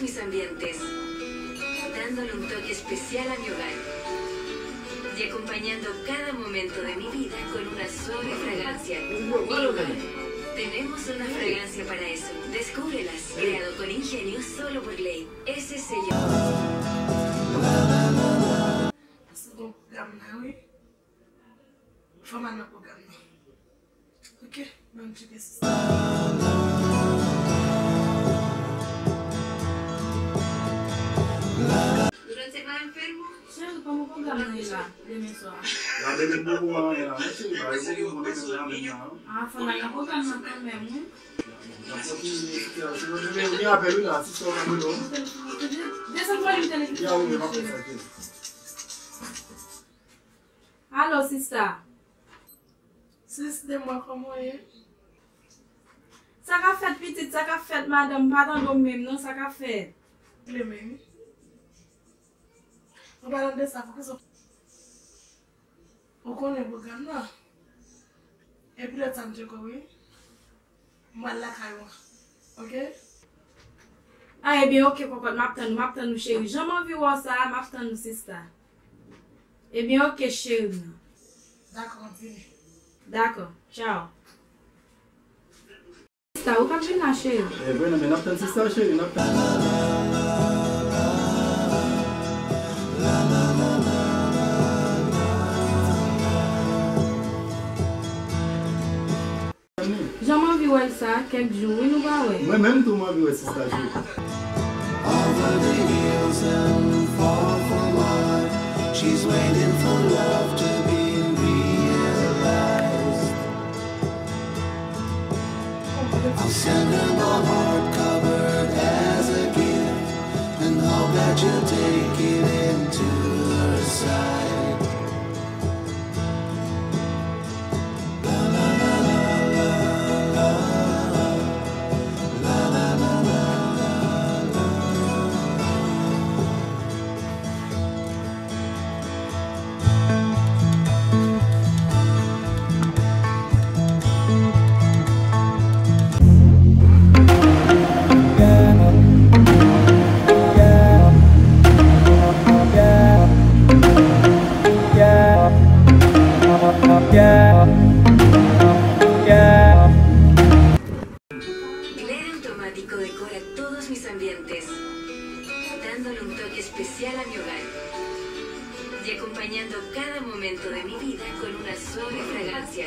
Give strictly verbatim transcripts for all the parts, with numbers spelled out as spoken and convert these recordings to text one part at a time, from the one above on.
mis ambientes, dándole un toque especial a mi hogar y acompañando cada momento de mi vida con una suave fragancia. Minimal. Tenemos una fragancia para eso. Descúbrelas. Creado con ingenio solo por Glade. Ese sello. Fò m al nan pwogram nan. Ok, ban m tcheke sista. Cheri, kòman pwogram nan ye la, demen swa? La demen poko anyen la, non, cheri, pa gen poko demen la menm la, non. Ah, fò n al nan pwogram nan kanmenm, wi. Gen apèl, wi, la, sista w ka rele w. Desann vòlim televizyon an, cheri. Alo, sista. Sis, de mwa, kòman w ye? Sa k ap fèt, pitit? Sa k ap fèt, madanm? M pa tande w menm, non. Sa k ap fèt? Clemen, wi. An palan de sa, poukisa w konnen pwogram nan? Epi lòt sa m tcheke w, wi. M pral lakay ou. Ok? Ah, ebyen, ok, kòkòt, m ap tann ou, m ap tann ou, cheri. Jan m anvi wè w sa a, m ap tann ou, sista. Ebyen, ok, cheri. Dakò, m ap vini. Dakò, tchao. Sista, ou k ap vin la, cheri? E vre, non, men n ap tann sista, cheri, n ap tann. Jan m anvi wè l sa, kèk jou, wi, nou pa wè. Mwen menm tou, m anvi wè sista Jolie. Over the hills and far from home, she's waiting for love to be realized. I'll send her my heart covered as a gift and hope that you'll take it into her side. Glade Automático decora todos mis ambientes, dándole un toque especial a mi hogar y acompañando cada momento de mi vida con una suave fragancia.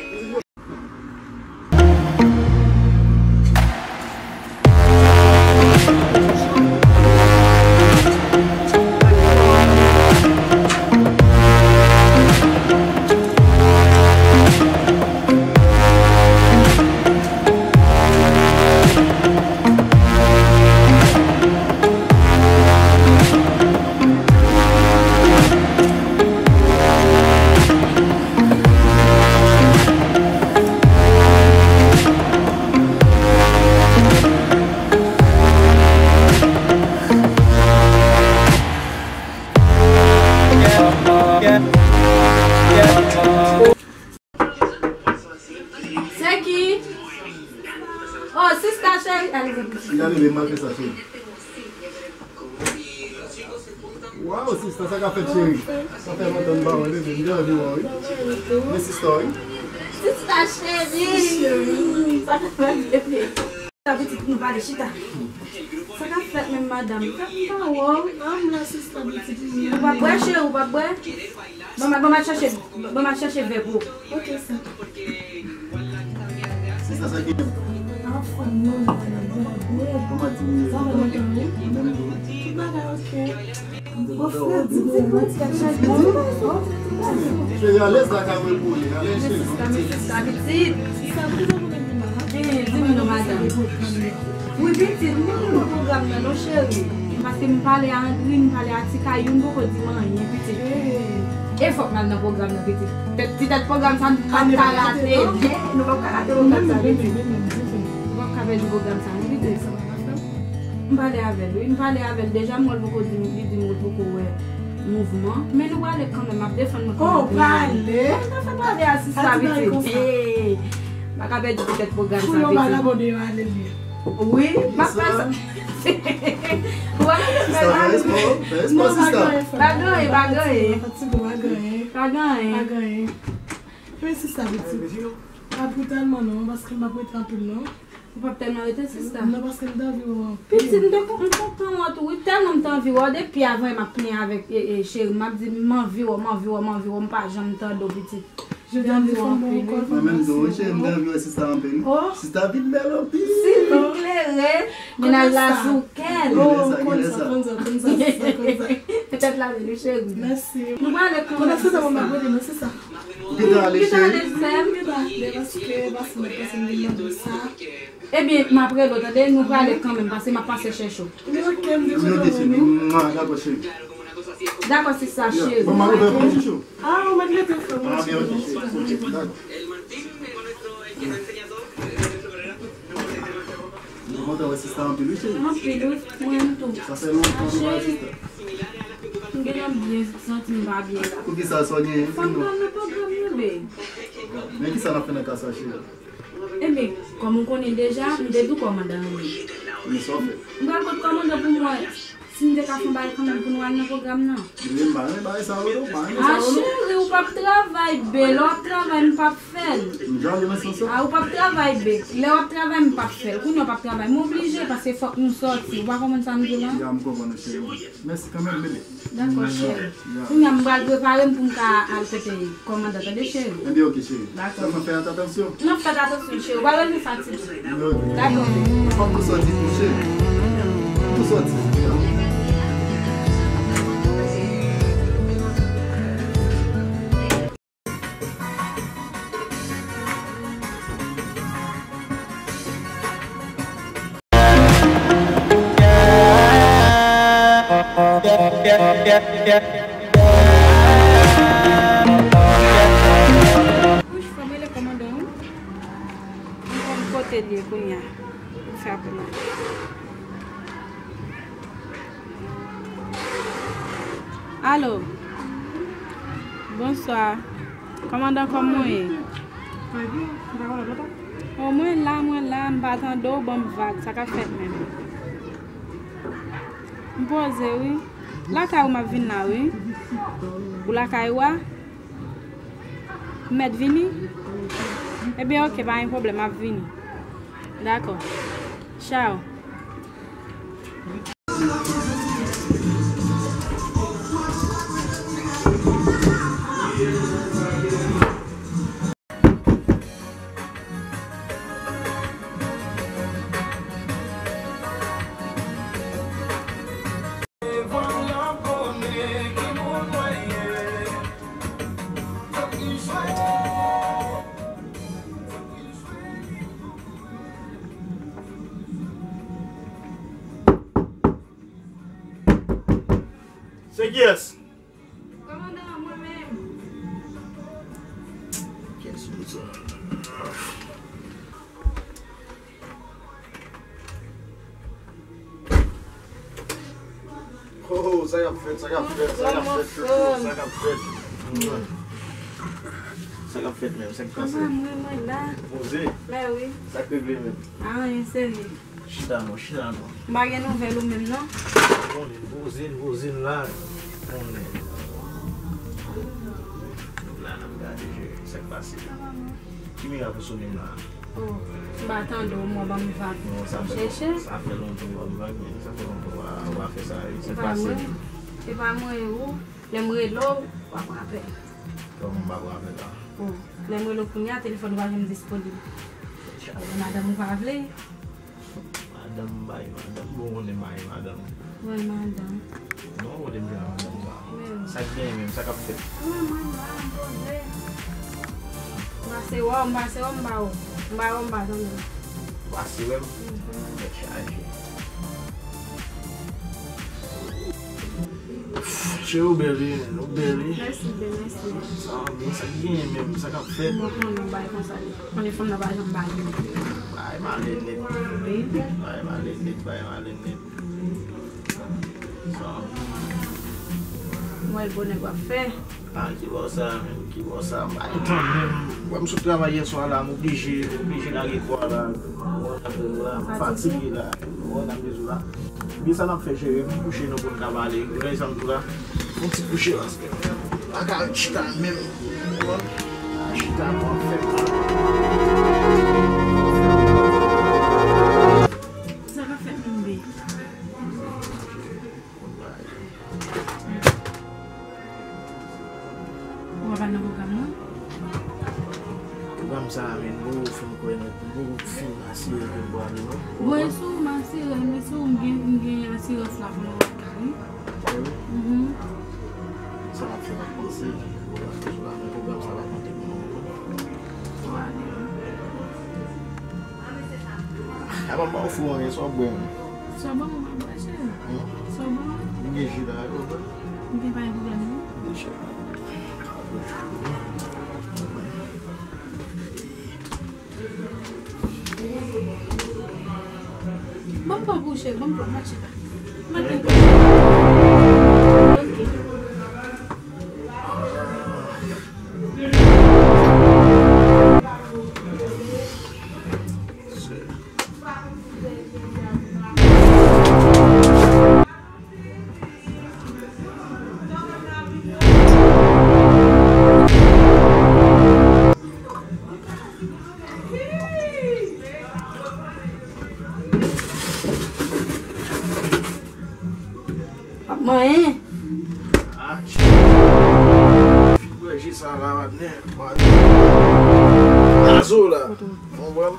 Se ki? Oh, sista cheri. Gade, men m ap fè sa, cheri. Waw, sista, sa k ap fèt, cheri? Sa fè lontan m pa wè, bebe. M te anvi wè w, wi. Men sista, wi. Sista cheri. Sa k ap fèt, bebe? Sa pitit nou pale, chita. Sa k ap fèt menm, madanm? M pa wè w. An m la, sista, pitit mwen. Ou p ap bwè, cheri, ou p ap bwè? Bon, m a, bon, m a chèche, bon, m a chèche vè pou ou. Ok, sa. Sista, sa gen? Anfòm, non, non, non, non. Sa fè lontan, wi. Tout bagay ok. Bon, frè, di, di, di, di, di, di, di. Cheri, alèz la ka mwen pou li. Alèz, cheri. Sista, sista, pitit. Sista, poukisa pou mwen vin la? Di, di m non, madanm. Wi, pitit, m pa konn pwogram nan non, cheri. Paske m pale a Andri, m pale a Tika, youn poko di m anyen, pitit. E fòk m al nan pwogram nan, pitit. Tèt, ti tèt pwogram sa, nou p ap ka rate. Nou p ap ka rate pwogram sa, pitit. Nou p ap ka pèdi pwogram sa, non, pitit. M pale avè l, wi. M pale avè l deja, m wè l poko di m, li di m li poko wè mouvman. Men nou prale kanmenm, m ap defann mwen kanmenm. Kon w prale? M ta fè pale a sista, pitit. Hey! M pa ka pèdi ti tèt pwogram sa, pitit. Pou yon vagabon deyò ale byen. Wi, m ap fè sa. Ou pa ka fè sa. Fè espò, fè espò, sista. Pa gen anyen, pa gen anyen. Pa gen anyen. Pa gen anyen. Men sista pitit. Pa pou tèlman non, paske m p ap rete anpil non. Ou p ap tèlman rete, sista? Non, paske m t anvi wè w anpil. Pitit, m te kon-, m kontan wè w tou, wi. Tèlman m t anvi wè w. Depi avan, m ap plenyen avèk, e, e, cheri m. M ap di, m anvi wè w, m anvi wè w, m anvi wè w, m pa janm tande w, pitit. Jodi a m te fè yon bon kòl. Mwen menm tou, wi, cheri, m te anvi wè sista anpil. Oh. Sista vin bèl anpil. Si vin klere, mennaj la sou kè l. Oh, konn sa, konn sa, konn sa, sista, konn sa. Tèt la vin, wi, cheri. Mèsi. Nou prale kanmenm, sista. Konnen se sa mwen m ap rele non, sista. Ou gentan ale, cheri? Ou gentan ale, sè m? M gentan ale, paske, paske mwen panse m vin mande w sa. Ebyen, m ap rele w, tande, nou prale kanmenm, paske m ap pase chèche w. Ok, m te kontan wè nou. Mwa, dakò, cheri. Dakò, sista, cheri. Bon, m al ouvè pou ou, chouchou. Ah, ou mèt rete frè m. Ah, byen, ok, cheri. Ok, dakò. M kontan wè sista anpil, wi, cheri. Anpil, wi, mwen menm tou. Sa fè lontan nou pa wè sista. M gentan byen santi m pa byen la. Poukisa, sa w genyen? Fò m pral nan pwogram nan, babe. Men kisa n ap fè nan ka sa, cheri? Ebyen, kòm ou konnen deja, m te di w kòmandan an wi. Men sa w fè? M pral kot kòmandan pou m wè si m te ka fè yon bagay kanmenm pou nou al nan pwogram nan. Men m pa renmen bagay sa yo non, m pa renmen sa yo non. A cheri, ou p ap travay, bee. Lè w ap travay, m p ap fè l. M jaloux nan sans sa. A, ou p ap travay, bee. Lè w ap travay, m p ap fè l. Kounye a w p ap travay, m oblije, paske fòk nou sòti. Ou pa konprann sa m di w la? Ya, m konprann ou, cheri. Mèsi kanmenm, bebe. Dakò, cheri. Ya. Kounye a, m pral prepare m pou m ka al kote kòmandan, tande, cheri? Ebyen, ok, cheri. Dakò. Sèlman fè atansyon. N ap fè atansyon, cheri. Ou pa bezwen fatige. Ebyen, ok. Dakò, bebe. Fòk nou sòti tou, cheri. Fòk nou sòti. Wouch, fò m rele kòmandan wi. M konn kote l ye kounye a. M frape la. Alo. Bonswa. Kòmandan, kòman w ye? O, mwen la, mwen la, m pa tande w ban m vag, sa k ap fèt menm? M poze wi. Lakay ou m ap vin la wi. Ou lakay ou a? M mèt vini? Ebyen, ok, pa gen pwoblèm, m ap vini. Dakò. Tchaw. Se kiyès? Kòmandan, mwen menm. Kiyès moun sa? Oh, sa k ap fèt, sa k ap fèt, sa k ap fèt, chouchou, sa k ap fèt. Sa k ap fèt menm, sa k pase? Kòman mwen, mwen la? Poze? Mè wi. Sa k regle menm? Anyen serye. Chita non, chita non. M pa gen nouvèl ou menm non. Bon, li poze, li poze la. Konnen. Nou la n ap gade, cheri, sa k pase. Ki mirak ou sone m la? Oh, m pa tande w, m wè ban m vag. Non, sa fè, chèche. Sa fè lontan w ban m vag, men sa fè lontan w pa, w pa fè sa, wi. Sa k pase? Se pa mwen, se pa mwen, ou. Lè m rele w, w ap rapèl. Kòman m pa pran apèl la? Oh, lè m rele w kounye a, telefòn ou pa janm disponib. Madanm ou pa vle? Madanm, m pa gen madanm. Bon, ou konnen m pa gen madanm. Wè, madanm. Non, ou kote m jwenn madanm sa? Sa k genyen menm, sa k ap fèt? Mwen, mwen, mwen, m poze. M pase wè w, m pase wè w, m pa wè w. M pa wè w, m pa tande w. Ou pase wè m? Mhm. Tèt chaje. Cheri, ou bèl wi, ou bèl wi. Mèsi, bebe, mèsi. Sa, men sa k genyen menm, sa k ap fèt? Mwen konnen yon bagay konsa li. Konnen fanm nan pa janm bay li. Bay malen nèt. Wi. Bay malen nèt, bay malen nèt. Sa. Mwen bonè w ap fè. Ah, ki bò sa menm, ki bò sa, m pa gen tan menm. Wè m sot travay yè swa la, m oblije, m oblije lage kò a la. Ou wè, m fatige la, ou wè, m bezwen la. Men sa n ap fè, cheri, vin kouche nou pou n ka pale. Ou wè sa m di w la? Yon ti kouche paske m pa ka ret chita menm. Ou wè, chita pou ap fè mal. Sa ka fèt menm, bebe. Ou pa nan pwogram nan? Pwogram sa a, men, m poko fin kwè nèt, m poko fin asire ke m pwale, non. Bon, e si w m asire, men si w m gen, m gen asirans la pou mwen ka, wi. Wi. Mhm. Sa m ap fè, m ap panse. Pwogram sa a, men pwogram sa a pa konte pou mwen, non. Ou ale. Apa m ba w fou anyen, sa w ap bwè menm? Sa w ban mwen, m ap bwè, cheri. Hmm? Sa w ban mwen. M gen ji la, yo bwè. M gen pa gen pwoblèm, non. Deja. Ban m pran pou cheri, ban m pran, mache la. Maten. Ok. Ap manyen. Ah, shit. Fin bwè ji sa la, patnè. Azo la. Konprann?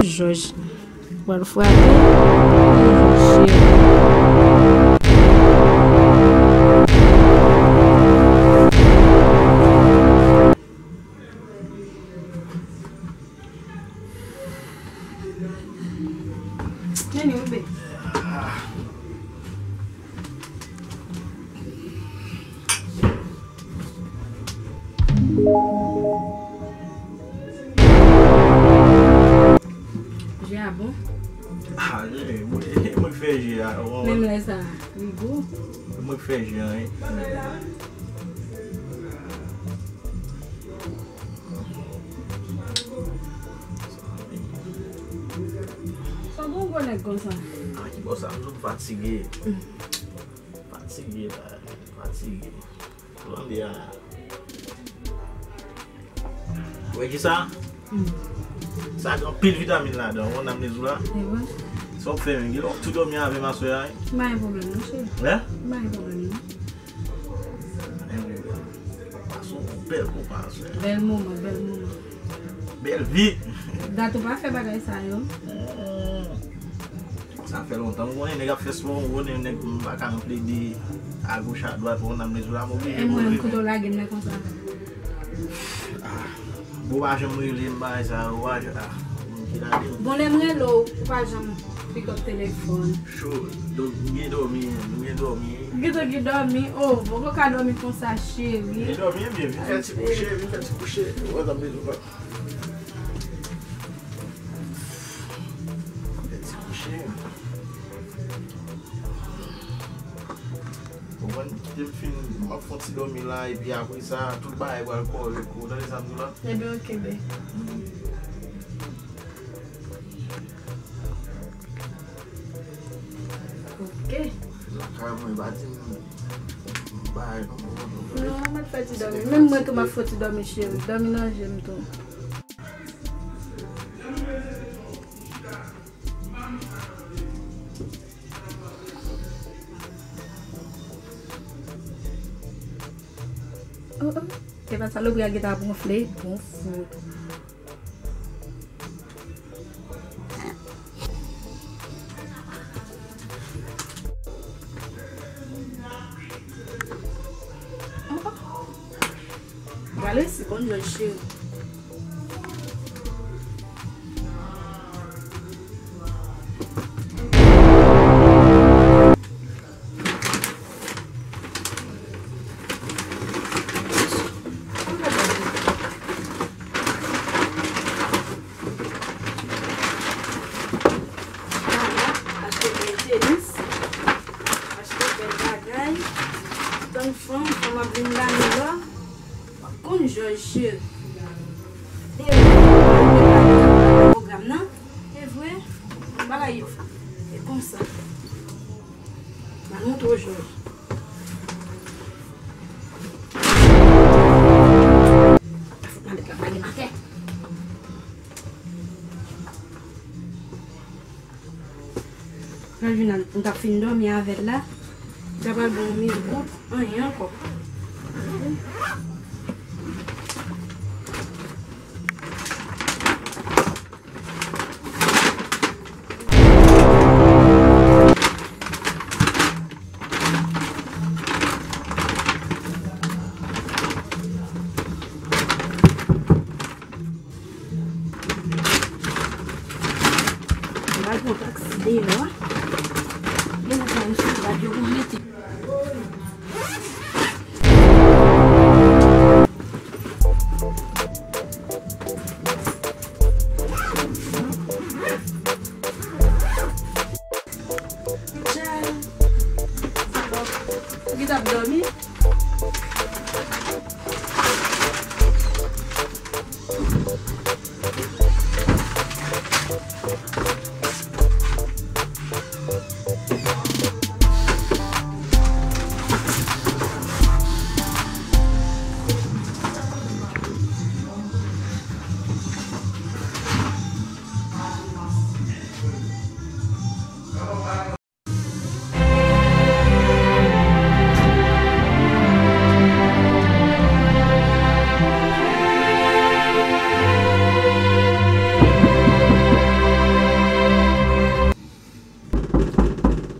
Jòj. Pral frape. Jòj. Anyway, babe. Je a bon? Ah, je, mwen, mwen k fè je a. Menm lè sa, li gou? Mwen k fè je a, wi. Sa bon gwo nèg konsa. Ah, ki bò sa, m fatige. Fatige, la, fatige. Blonde a. Ou wè ki sa? Mm. Sa gen anpil vitamin ladan, ou konn nan mezou la. E vre? Sa w fè menm, gen lè w tou dòmi avè m aswè a, wi. M pa gen pwoblèm, non, cheri. Hein? M pa gen pwoblèm, non. Anyway, pase yon bèl moman aswè a. Bèl moman, bèl moman. Bèl vi. Dat ou pa fè bagay sa yo. Mm. Sa fè lontan. M konnen nèg ap fè spò, m konnen nèg m pa ka plede agoch adwat, ou konn nan mezou la, m oblije. E mwen, kote w lage m nan konsa? Ah, bon, ou pa janm rele m, bagay sa yo, ou pa janm, ah, m kite ale. Bon, lè m rele w, ou pa janm pick up telefòn. Cho, donk, m gen dòmi, m gen dòmi. Gen dòmi, dòmi, oh, bon, ou ka dòmi konsa, cheri. M gen dòmi, ebyen, vin fè ti kouche, vin fè ti kouche. Ou konn nan mezou la. Fè ti kouche. Ou konprann, kite m fin, m ap fè yon ti dòmi la, epi apre sa, tout bagay pral kòrèk, ou tande sa m di w la? Ebyen, oke, bè. Oke. Lakay mwen, pa di m, m bay non, non, non. Non, m ap fè ti dòmi. Menm mwen tou, m ap fè ti dòmi, cheri. Dòmi nan je m tou. Oh, oh. Epa salopri a gentan ap wonfle. Bon fout. Pral resi konn jòj cheri. Achte bèl tenis, achte bèl bagay. Tann fanm, fanm Pwogram nan, e vre, bagay yo fè. E konsa. Ban nou toujou. Fòk mwen met la pa gen atè. Pral vin al, m t ap fin dòmi avè l la. Li ta pral ban m yon gout, anyen ankò. M pral pran taksi deyò a. Gen lè sa, m sou bak yo pou mete. Michel, ou ki t ap dòmi?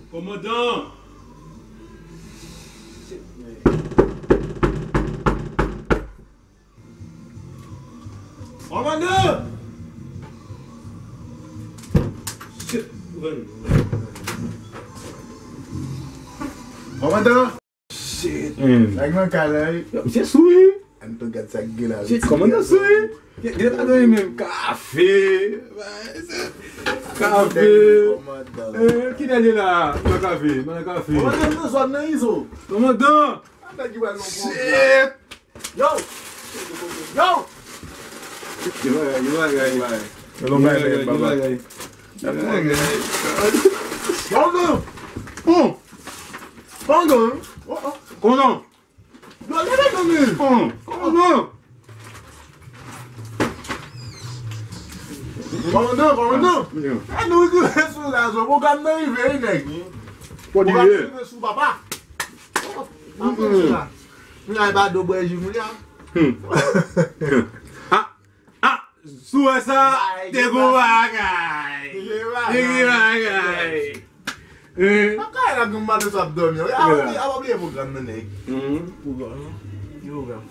Kòmandan! Kòmandan! Shit. Kòmandan! Shit. Hmm. Nèg nan kay la, wi. Yo, misye sou, wi. Ann tou gad sa k gen la, wi. Shit, kòmandan sou, wi. Gen, gen pa gen menm kafe. Kafe. Kòmandan. Eh, ki nèg la? Ban kafe, ban kafe. Kòmandan, nou zòn nan, Izo. Kòmandan! Nèg ki pral nan pwogram. Shit! Yo! Yo! Yo bagay, yo bagay. Yo bagay, yo bagay. Yo bagay. Yo bagay. Pandan! Hum! Pandan! Oh, oh. Koman? Yo, leve nan men! Hum! Koman? Kòmandan, kòmandan! Yo. E nou rive sou la, zo. Pwogram nan rive, wi, nèg. Pwogram nan rive sou papa. Oh, oh. Apre sa. Moun ay ba do bwè ji moun ya. Hmm. Ah, ah, sou wè sa, te gon bagay. Te gon bagay. Eh. Nan kay la, granm maten sa ap dòmi. A pa bliye, a pa bliye pwogram nan, nèg. Mhm. Pwogram nan. Ki pwogram?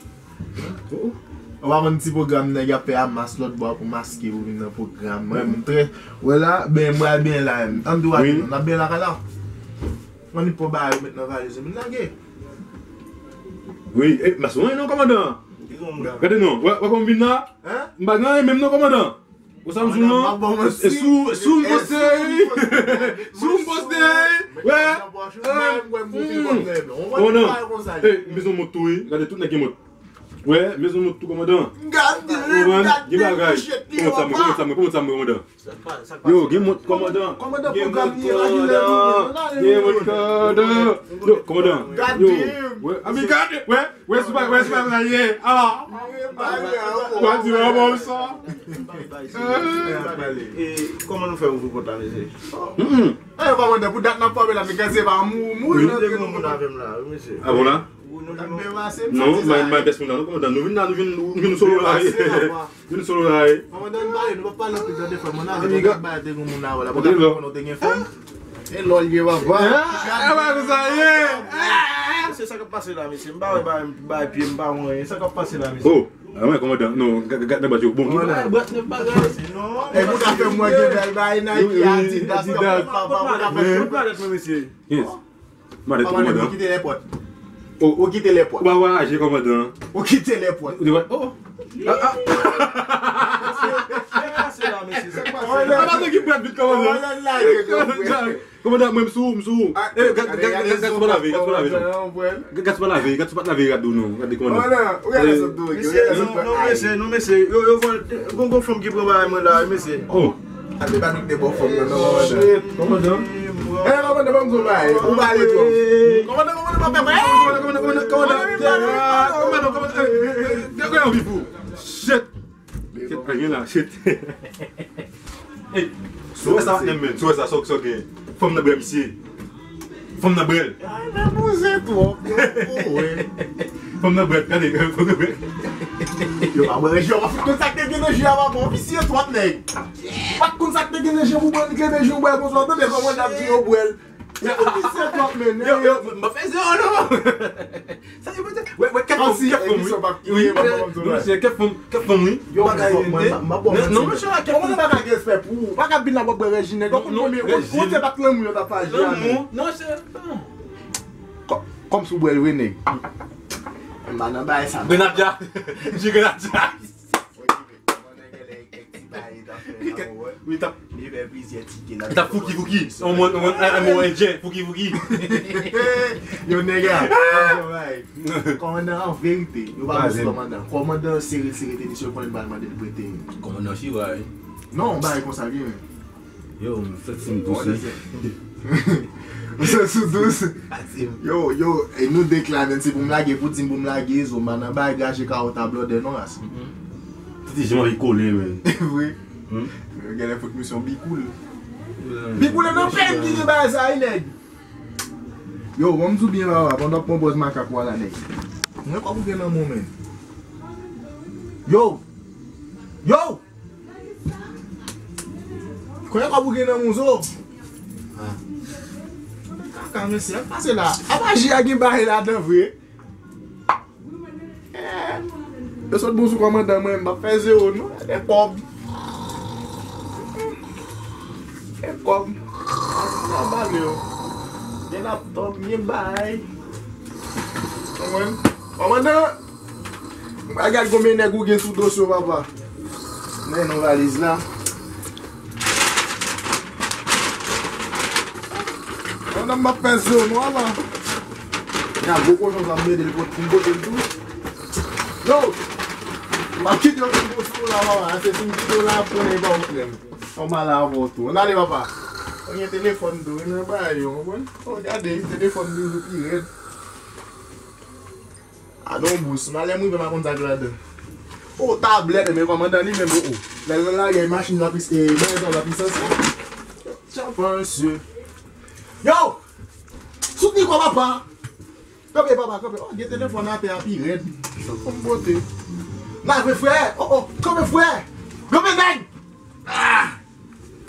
Ou pa konn ti pwogram nèg ap fè a mas lòt bò pou maske pou vin nan pwogram. Mwen, mwen trè, wè la, ben, mwen al ben la, ann tou al, n ap ben lakay la. Mwen ni pran bagay yo met nan valiz, vin lage. Wi, e, mas mwen non, kòmandan. Gade non, wè, wè kòman m vin la? Hein? M pa gen anyen menm non, kòmandan. Ou sa m sou non? E sou, sou m poste, wi. Sou m poste, wi. Wè. Kòmandan. E, m bezwen mont tou, wi. Gade tout nèg gen mont. Wè, m bezwen mont tou, kòmandan. Gade, gade, gen bagay. Kòmandan, kòmandan, kòmandan, kòmandan. Yo, gen mont kòmandan. Gen mont kòmandan. Gen mont kòmandan. Yo, kòmandan. Yo, wè, a mi gade, wè, wè, sou pa, wè, sou pa la ye. Ah. Wè, di wè, bon, sa. E, kòman nou fè ouvri pòt la, mesye? Mm. E, kòmandan, pou dat n ap frape la, men kè se pa mou, mou. Wi. Te gen moun avè m la, wi, mesye. Ah, bon la? Non, mwen, mwen pèsonèl, non, kòmandan. Nou vin la, nou vin, nou vin solo la, wi. Vin solo la, wi. Kòmandan, nou pale, nou pa pale anpil, tande frè m, ann ale, te gen moun avè la, pòt la, konnen w te gen fanm. E lòl ye, papa. Ah, e pa konsa ye. Se sa k ap pase la, mesye. M pa wè bagay, m bay pye, m pa wè anyen. Sa k ap pase la, mesye. Oh, ah, wè, kòmandan. Non, gad, gad, gad, bon. Bagay, brèt, nèf bagay. E pou ta fè mwen gen bèl bagay, Nike, Adidas, Adidas. Papa, papa, papa. Yes. Malèt ou, kòmandan. Ou kite lèpòt. Ou kite lèpòt. Ou pa vwayaje, kòmandan. Ou kite lèpòt. Ou te wè, oh. Ah, ah. Sa k pase la, mesye? Sa k pase la? Kòmandan ki Pèd vit, kòmandan. Kòmandan, mwen, m sou ou, m sou ou. Gad sou pa lave, gad sou pa lave. Gad sou pa lave, gad sou pa lave rad ou non. Gade, kòmandan. Mesye, non, non, mesye, non, mesye. Yo, yo, gon, gon fanm ki pran bagay mwen la, mesye. Oh. Ate pa nou te bon fanm nan, non, kòmandan. Shit, kòmandan. Eh, kòmandan, ban m di w bagay. Ou pale twòp. Kòmandan, kòmandan, pa fè mwen. Kòmandan, kòmandan, kòmandan, kòmandan. Kòmandan, kòmandan. Shit. Shit, pa gen la, shit. Ey, si w wè sa, patnè m, men, si w wè sa, sa w gen. Fanm nan brè misye. Fanm nan brè l. Ay, nan bouzen twòp, yo, wi. Fanm nan brè l, gade, fanm nan brè l. Yo, pa bwè, yo, pa fout konn sa k te gen nan ji a, papa, w visye twòp, nèg. Pa t konn sa k te gen nan ji a pou bwè, li kleve ji w bwè konsa, w tande kòman n ap di yo bwè l. Yo, yo, yo, m ap fè zewo, non. Sa se pote. Wè, wè, kèk fanm, kèk fanm, wi. Wi, non, se kèk fanm, kèk fanm, wi. Yo, bagay rete. Non, non, monchè, kèk fanm. Kòman bagay respè pou ou? Pa ka vin la w ap bwè Rèjinèg. Ou konn konbyen, ou konn, ou konn se pa t lanmou yo t ap fè a. Lanmou, non, se, non. Kò-, kòmsi w bwè l vre, nèg. M pa nan bagay sa. Grenadya. Ji Grenadya. Wi, t ap, li fè plizyè ti ke l ap, li t ap fouki fouki. On mwen, on mwen, on mwen endyen, fouki fouki. Yo, nèg la, kòmandan, an verite, yo pa bezwen kòmandan. Kòmandan sere, sere tenis, yo konnen pral mande l prete. Kòmandan Chira, wi. Non, bagay konsa gen, men. Yo, m santi m dous, wi. M santi m dous. Yo, yo, e nou de k la, men se pou m lage, pou di m pou m lage, zo, m pa nan bagay gaje kawòt a blòdè, non, ras. Santi jan anvi kole, men. Vre. Genlè fout misyon bikoul. Bikoul nan pèn ki gen bagay sa, wi, nèg. Yo, ban m di w byen, papa, pandan w ap pran pòz makak ou a la, nèg. Mwen kòb ou gen nan men w, men. Yo! Yo! Konbyen kòb ou gen nan men w, zo? Kaka, mesye, ap pase la. Apa ji a gen bagay ladan vre? Eh, yo sot bon sou kòmandan mwen, m ap fè zewo, non. Gade kòb. Gade kòb. Gade kòb. Gen laptòp, gen bay. Kòmandan. Kòmandan. Mwen gad konbyen nèg ou gen sou do w, papa. Men nan valiz la. Pandan m ap fè zo nou ala. Nan gwo kochon sa m mete l pou m pote l tou. Yo! M ap kite yo pou m pote l la, papa. Se si m kite w la, ap konnen pa ou frè m. Ann ale avè w tou. Ann ale, papa. Ou gen telefòn tou, wi, men pa yo, konprann? Oh, gade, telefòn toujou pi rèd. Gadon bous, malè m rive m pa konn sa k ladan. O, tablèt, men kòmandan li menm, o, o. Lè l nan lari, machin la plis, e, bagay sa la plis ansyen. Champagne, sye. Yo! Soutni kwa papa! Kanpe, papa, kanpe. O, gen telefòn atè a pi rèd. Sa fò m pote. Lave, frè! O, o, kanpe, frè! Kanpe, nèg! Ah!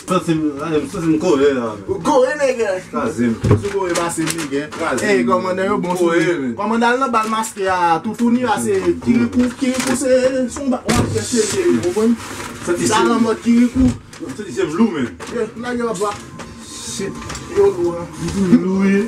Santi m, gade m, santi m kore la. Ou kore, nègè. Kraze m. Sou kore pase m, nègè. Kraze m. Ey, kòmandan yo bon sou li. Kòmandan al nan bal maske a, toutouni a se kirikou, kirikou se, se yon ba-, yon afè serye, ou konprann? Santi sa se lanmò kirikou. Santi se m lou, men. Ye, nèg yo ap ba. Shit. Yo lou, an. Lou, wi.